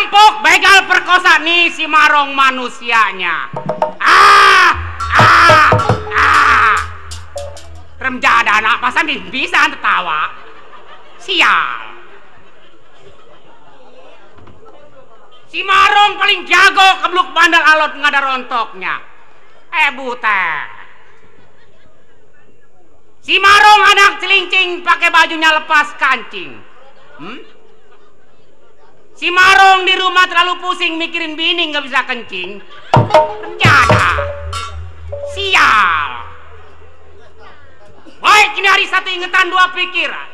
Perampok, begal, perkosa. Nih si Marong manusianya. Remjada anak pasan bisa tertawa. Sial. Si Marong paling jago kebluk bandal alot nggak ada rontoknya. Butet. Si Marong anak celincing pakai bajunya lepas kancing. Si Marong di rumah terlalu pusing mikirin bini nggak bisa kencing. Remjada. Sial. Baik, ini hari satu ingetan dua pikiran.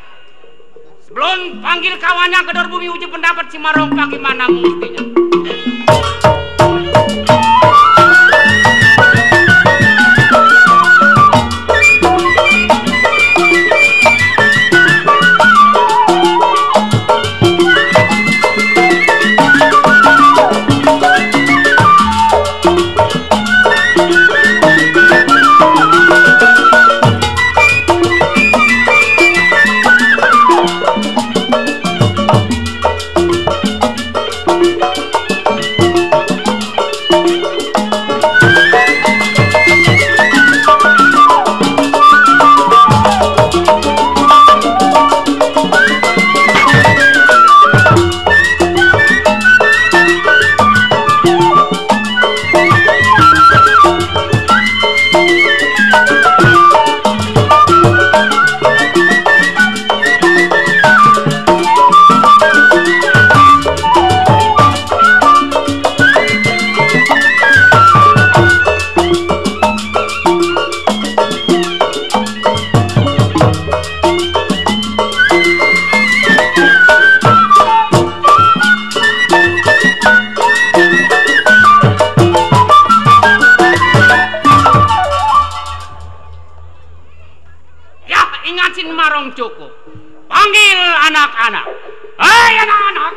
Sebelum panggil kawannya ke Dor Bumi uji pendapat si Marong bagaimana mestinya. Cukup. Panggil anak-anak. Hei anak-anak.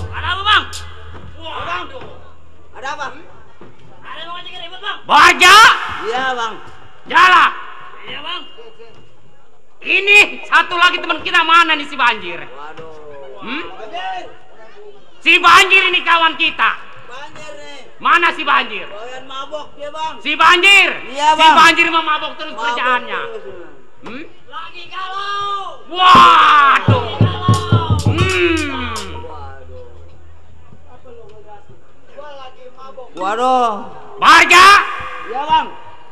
Ada apa bang? Wah, bang. Ada apa? Ada yang mau ngajakin ribut bang? Baja. Iya bang. Jala. Iya bang. Ini satu lagi teman kita mana nih si Banjir? Waduh. Si Banjir ini kawan kita. Banjir nih. Mana si Banjir? Doyan mabok dia bang. Si Banjir. Iya bang. Si Banjir mau mabok terus kerjaannya. Lagi galau. Waduh. Waduh. Barja. Iya bang.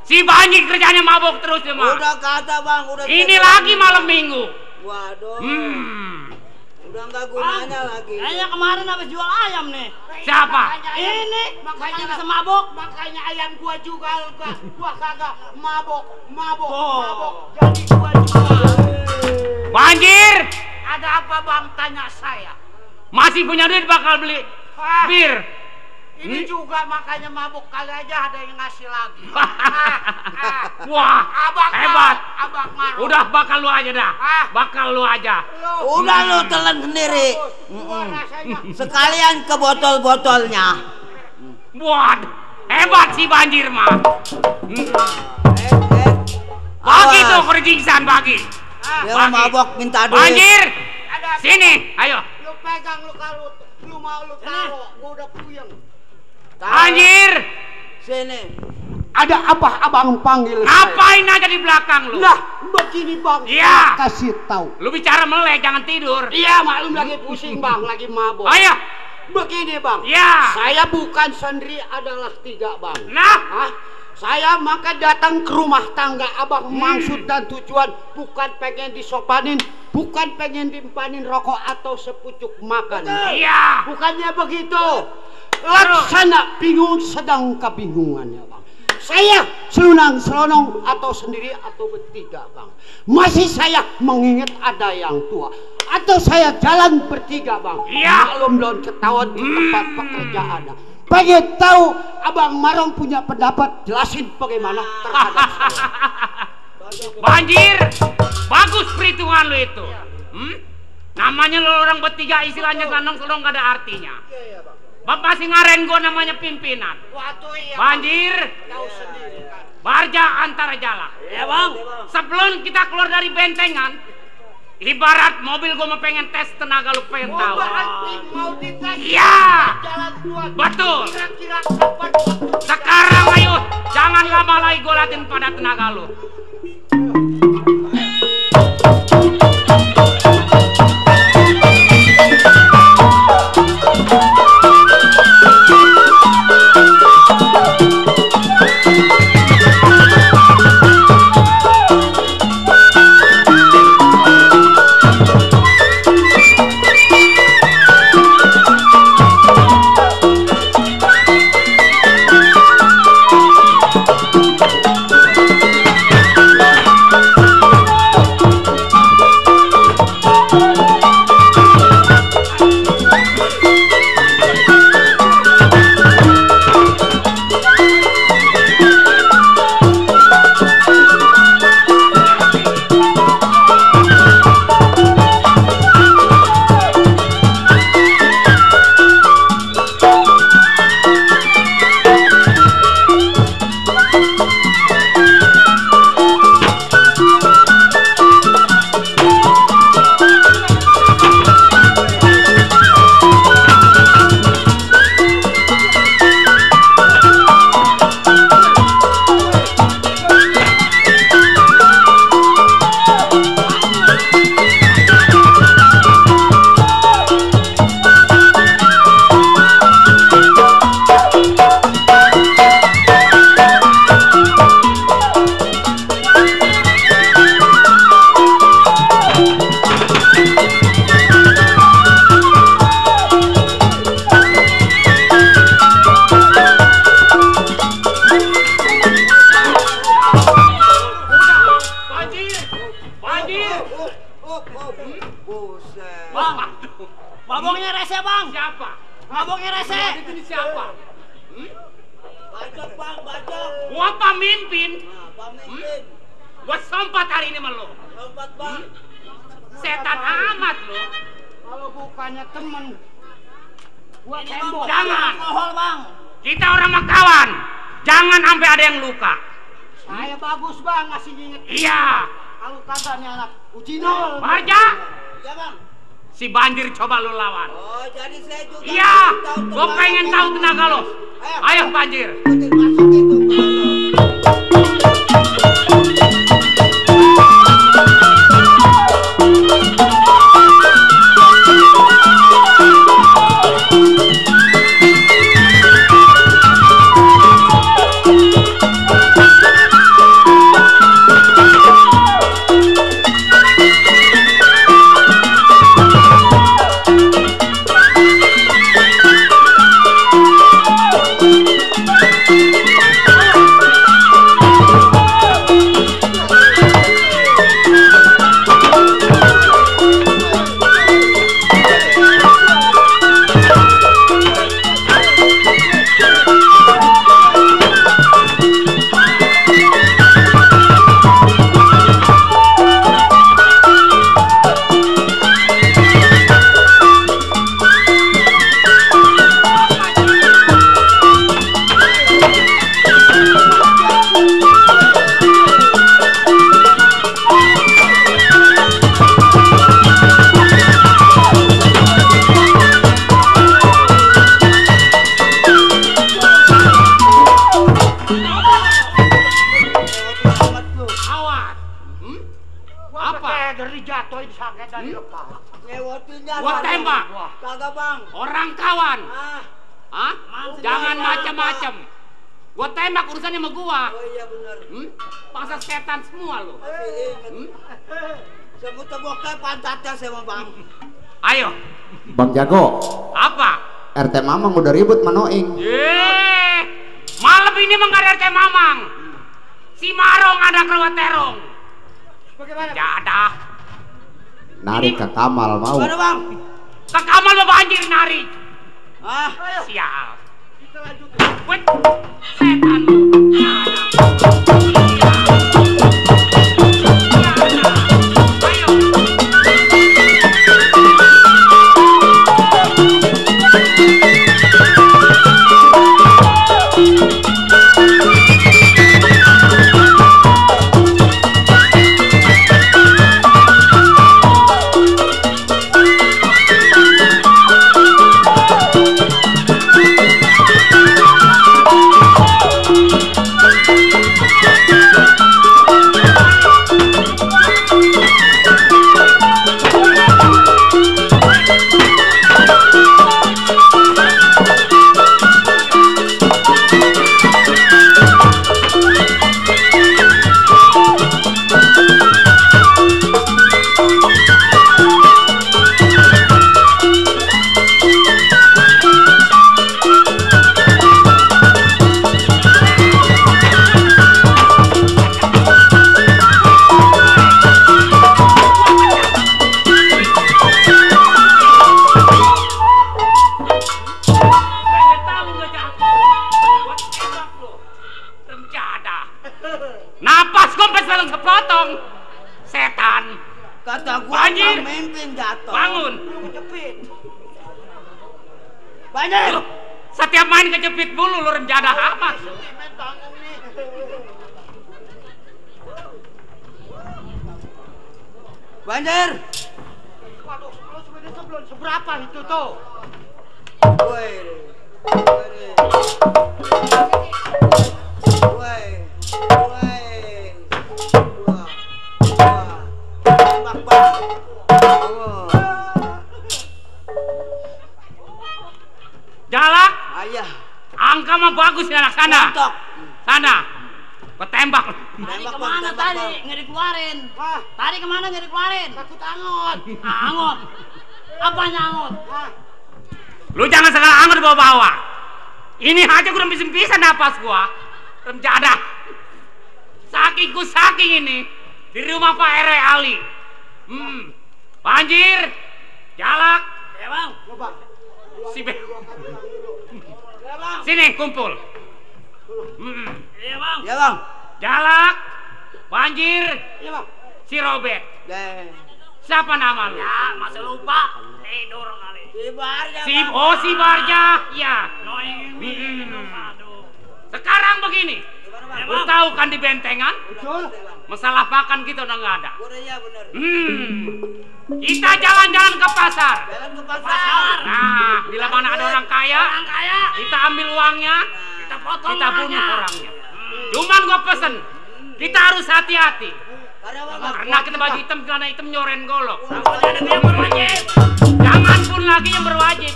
Si Banjir kerjanya mabok terus ya bang. Udah kata bang. Udah. Ini lagi malam minggu. Waduh. Udah nggak gunanya lagi. Kayaknya kemarin habis jual ayam nih. Siapa? Ini makanya bisa mabok. Makanya ayam gua juga gua kagak mabok. Oh. Jadi gua juga. Banjir. Ada apa bang? Tanya saya. Masih punya duit bakal beli bir. Ini juga makanya mabuk kali aja ada yang ngasih lagi. Wah, abang hebat. Abang marah. Udah bakal lu aja dah. Bakal lu aja. Udah lu telan sendiri. Sekalian ke botol-botolnya. Buat hebat si Banjir mah. Bagi tuh kerjingsan bagi. Dia mabok minta duit. Banjir. Sini, ayo. Lu pegang lu kalau lu mau lu taruh, gua udah puyeng. Banjir. Sini. Ada apa abang panggil Ngapain aja di belakang lu? Lah, begini bang. Iya. Kasih tahu. Lu bicara melek, jangan tidur. Iya, maklum lagi pusing bang, lagi mabok. Ayo. Begini bang. Iya. Saya bukan sendiri adalah tiga bang. Nah. Saya maka datang ke rumah tangga abang maksud dan tujuan bukan pengen disopanin, bukan pengen dimpanin rokok atau sepucuk makan. Iya. Bukannya begitu. Laksana bingung sedang kebingungannya bang. Saya selonong atau sendiri atau bertiga bang. Masih saya mengingat ada yang tua. Atau saya jalan bertiga bang. Iya. Maklum belum ketahuan di tempat pekerjaannya. Pengen tahu abang Marong punya pendapat, jelasin bagaimana terhadap saya. Banjir. Bagus perhitungan lu itu. Namanya lu orang bertiga istilahnya selonong gak ada artinya. Bapak sih ngaren gua namanya pimpinan. Banjir. Kan. Barja antara jala. Ya bang. Sebelum kita keluar dari bentengan, Ibarat mobil gue mau pengen tes tenaga lu pengen tahu. Mau dites. Iya. Jalan dua. Betul. Kira-kira kapan waktu? Sekarang ayo, jangan lama lagi gue latihan pada tenaga lu. Maboknya rese, Bang. Siapa? Maboknya rese. Ini siapa? Bacok bang, bacok. Gua pemimpin. Nah, pemimpin. Gua sempat hari ini sama lo. Lompat bang. Setan amat lo. Kalau bukannya temen, gua Ini, Bang, tembok. Jangan. alkohol, Bang. Kita orang mah kawan. Jangan sampai ada yang luka. Saya bagus bang ngasih inget. Iya. Kalau kagak nih anak Ucinol. Barja, Iya bang. si Banjir coba lo lawan. Oh jadi saya juga. Iya, tahu gua tenaga pengen kamu. tahu tenaga lo. Ayo Banjir. Ikutin, masuk itu. Awas. Apa? Dari jatuhin sakit dari lepas. Nyewotinnya. Gua tembak. Kagak bang. Orang kawan. Ah. Hah? Jangan macam-macam. Gua tembak urusannya sama gua. Oh iya benar. Pasal setan semua lo. Masih ingat. Sebut teboknya pantatnya sama bang. Ayo. Bang Jago, Apa? RT Mamang udah ribut manoing. Malam ini menggadar teh Mamang. Si Marong ada kelewat terong. Bagaimana? Jadah. Narik ke Kamal mau. Mana bang? Ke Kamal mau Banjir narik. Ah. Siap. Kita lanjut. Wait. Setan lu. Ayo. Bangun. Kejepit. Banjir. Setiap main kejepit mulu lu renjada amat. Banjir. Waduh, lu sebenarnya belum seberapa itu tuh. Woi. Woi. Tembak, Bang. Jalak. Ayah. Angka mah bagus ya anak sana. Contok. Sana. Ketembak. Tadi kemana tadi? Nggak dikeluarin. Tadi kemana nggak dikeluarin? Takut angot. Angot. Apanya angot? Lu jangan segala anget bawa-bawa. Ini aja gua bisa napas gua. Renjada. Saking ini di rumah Pak R.E. Ali. Banjir. Jalak. Ya bang. Coba. Sini kumpul. Iya bang. Ya, Bang. Jalak. Banjir. Iya, Bang. Si Robert. Deh. Siapa nama lu? Ya masa lupa. Tidur kali. Si Barja. Ya. Aduh. Sekarang begini. Lu tahu kan di bentengan? Betul. Masalah makan kita udah nggak ada. Udah ya bener. Kita jalan-jalan ke pasar. Jalan ke pasar. Nah, bila mana ada orang kaya, kita ambil uangnya, Kita potong kita bunuh orangnya. orangnya. Cuman gua pesen, kita harus hati-hati. Karena kita baju hitam, celana hitam nyoren golok. Ada yang berwajib. Jangan pun lagi yang berwajib.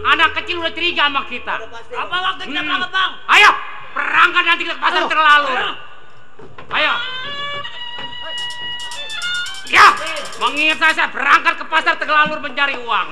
Anak kecil udah curiga sama kita. Apa waktu kita berangkat bang? Ayo, perangkat nanti kita ke pasar terlalu. Ayo. Ya, mengingat saya berangkat ke pasar Tegalalur mencari uang.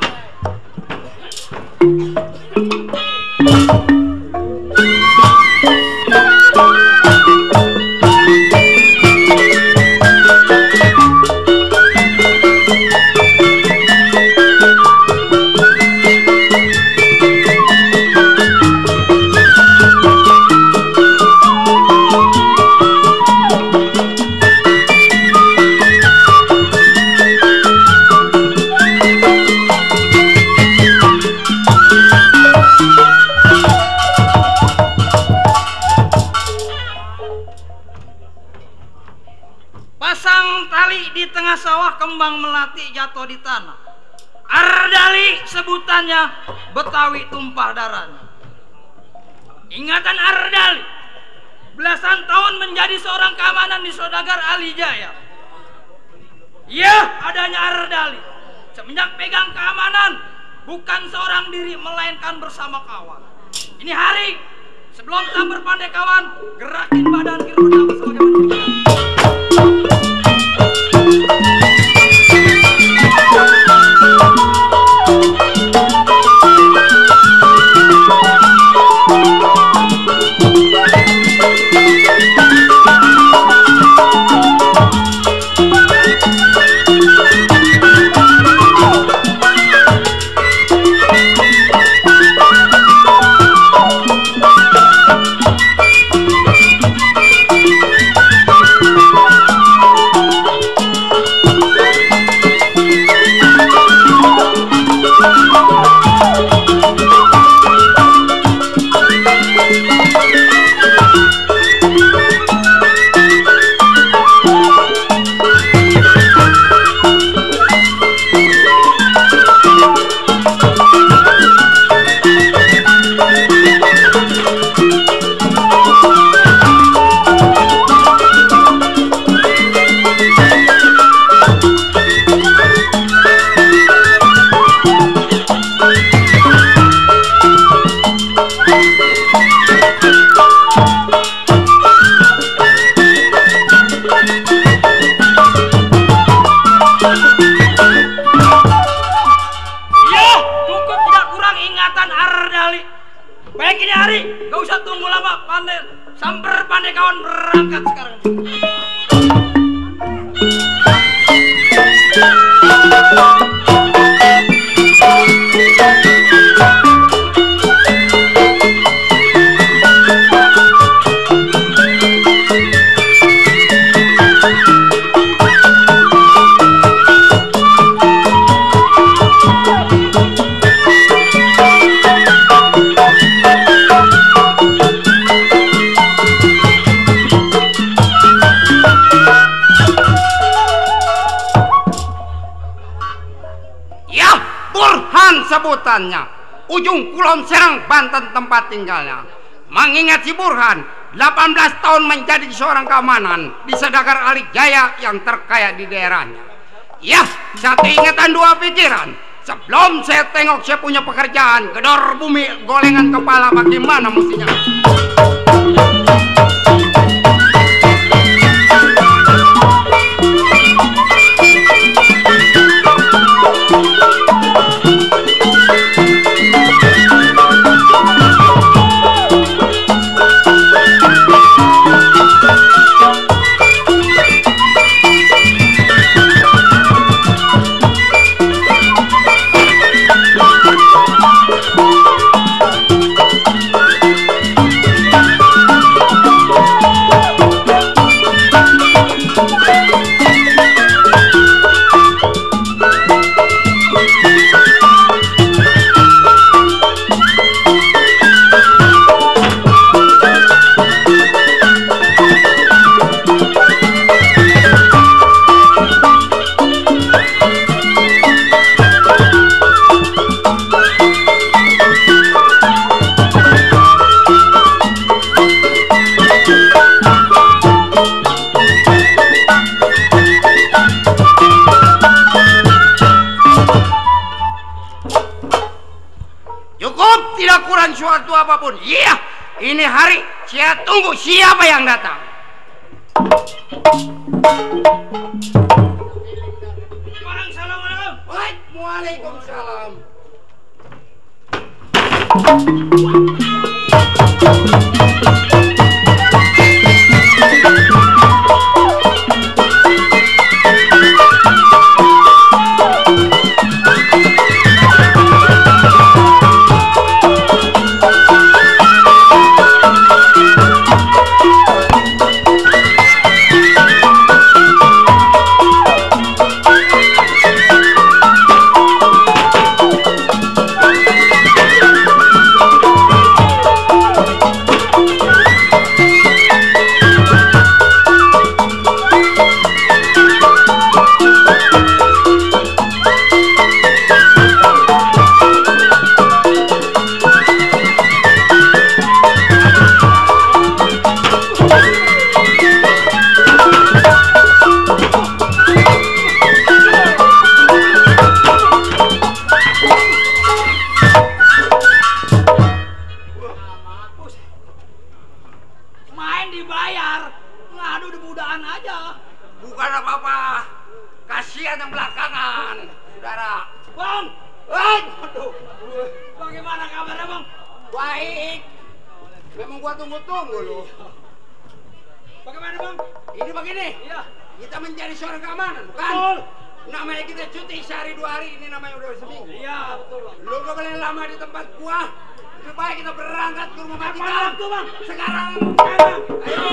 Pasang tali di tengah sawah, kembang melati jatuh di tanah. Ardali sebutannya, Betawi tumpah darahnya. Ingatan Ardali, belasan tahun menjadi seorang keamanan di Saudagar Ali Jaya. Ya, adanya Ardali semenjak pegang keamanan bukan seorang diri melainkan bersama kawan. Ini hari sebelum sambar pandai kawan, gerakin badan kiri pertama sebagaimana. Samper pandai kawan berangkat sekarang. Burhan sebutannya. Ujung Kulon Serang, Banten tempat tinggalnya. Mengingat si Burhan 18 tahun menjadi seorang keamanan di Sedagar Alik Jaya yang terkaya di daerahnya. Ya, satu ingatan dua pikiran. Sebelum saya tengok saya punya pekerjaan, gedor bumi golengan kepala bagaimana mestinya. Suatu apapun. Iya, ini hari saya tunggu siapa yang datang. Waalaikumsalam. Sekarang, ayo.